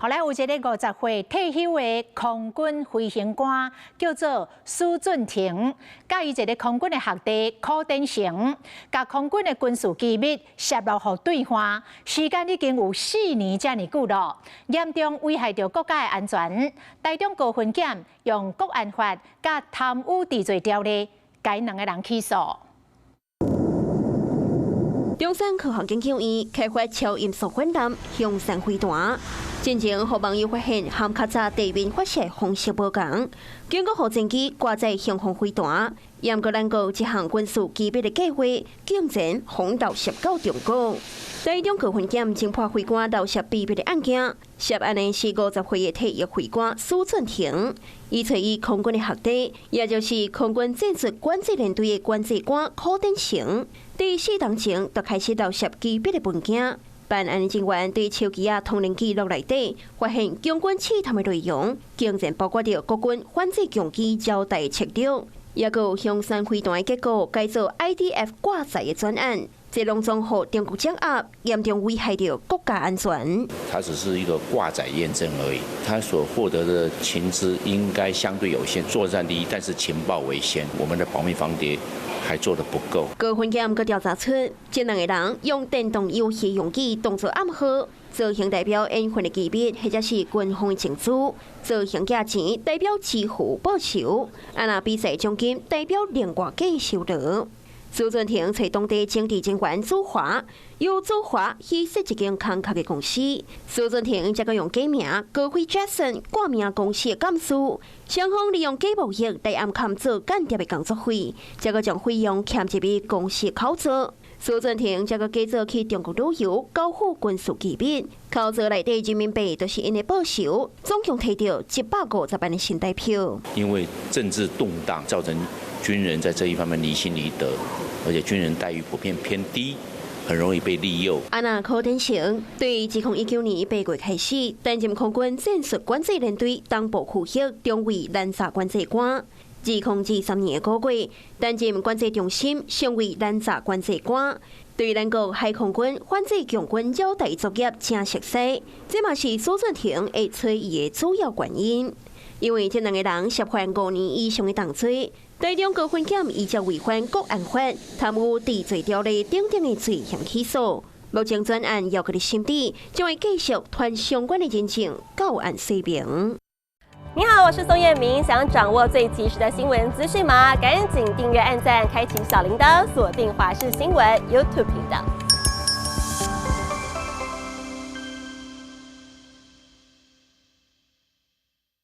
後來有一个50歲退休的空軍飛行官，叫做蘇俊廷，佮伊一个空軍的學弟柯典成，共空軍的軍事機密洩露予對方，時間已經有4年遮爾久囉，嚴重危害著國家的安全。台中高分檢用國安法佮貪污治罪條例，共𪜶兩个人起訴。中山科學研究院開發超音速反艦雄三飛彈，進前予網友發現和較早地面發射方式無仝，警告予戰機掛載雄風飛彈，毋過咱國這項軍事機密的計劃竟然予人漏洩到中國。台中高分檢偵破飛官漏洩秘密的案件，涉案的是50歲的退役飛官蘇俊廷，伊揣伊空軍的學弟，也就是空軍戰術管制連隊的管制官柯典成，佇4冬前就開始漏洩機密的文件。辦案人員佇手機仔通聯記錄內底發現強軍刺探的內容，竟然包括著國軍反制強機交代策略，也閣有雄三飛彈的結構改做 IDF 掛載的專案。這攏總予中國掌握，嚴重危害著國家安全。它只是一個掛載驗證而已，它所獲得的情資應該相對有限。作戰第一，但是情報為先，我們的保密防諜還做得不夠。高分檢閣調查出，這兩個人用電動遊戲用具當作暗號，造型代表緣分的機密，或者是軍方的情資；造型價錢代表支付報酬，啊若比賽獎金代表另外計收入。蘇俊廷揣當地政治人員祖華，由祖華去設一間空殼的公司。蘇俊廷則閣用假名高輝 Jackson 掛名公司的董事，雙方利用假貿易來暗崁做間諜的工作費，則閣將費用欠入去公司口座。蘇俊廷則閣假做去中國旅遊，交付軍事機密，口座內底人民幣就是𪜶的報酬，總共提著150萬的新台票。因為政治動盪造成軍人在這一方面離心離德，而且軍人待遇普遍偏低，很容易被利誘。啊若柯典成對2019年8月開始擔任空軍戰術管制連隊東部區域中尉攔炸管制官。2023年5月擔任管制中心上尉攔炸管制官，對咱國海空軍反制共軍繞台作業誠熟悉，這嘛是蘇俊廷會揣伊的主要原因。因為這兩个人涉犯5年以上的重罪，台中高分檢依照違反國安法、貪污治罪條例等等的罪行起訴。目前專案猶閣佇審理，將會繼續傳相關的人證到案說明。你好，我是宋燕明，想掌握最及時的新聞資訊嗎？趕緊訂閱、按讚、開啟小鈴鐺，鎖定華視新聞 YouTube 頻道。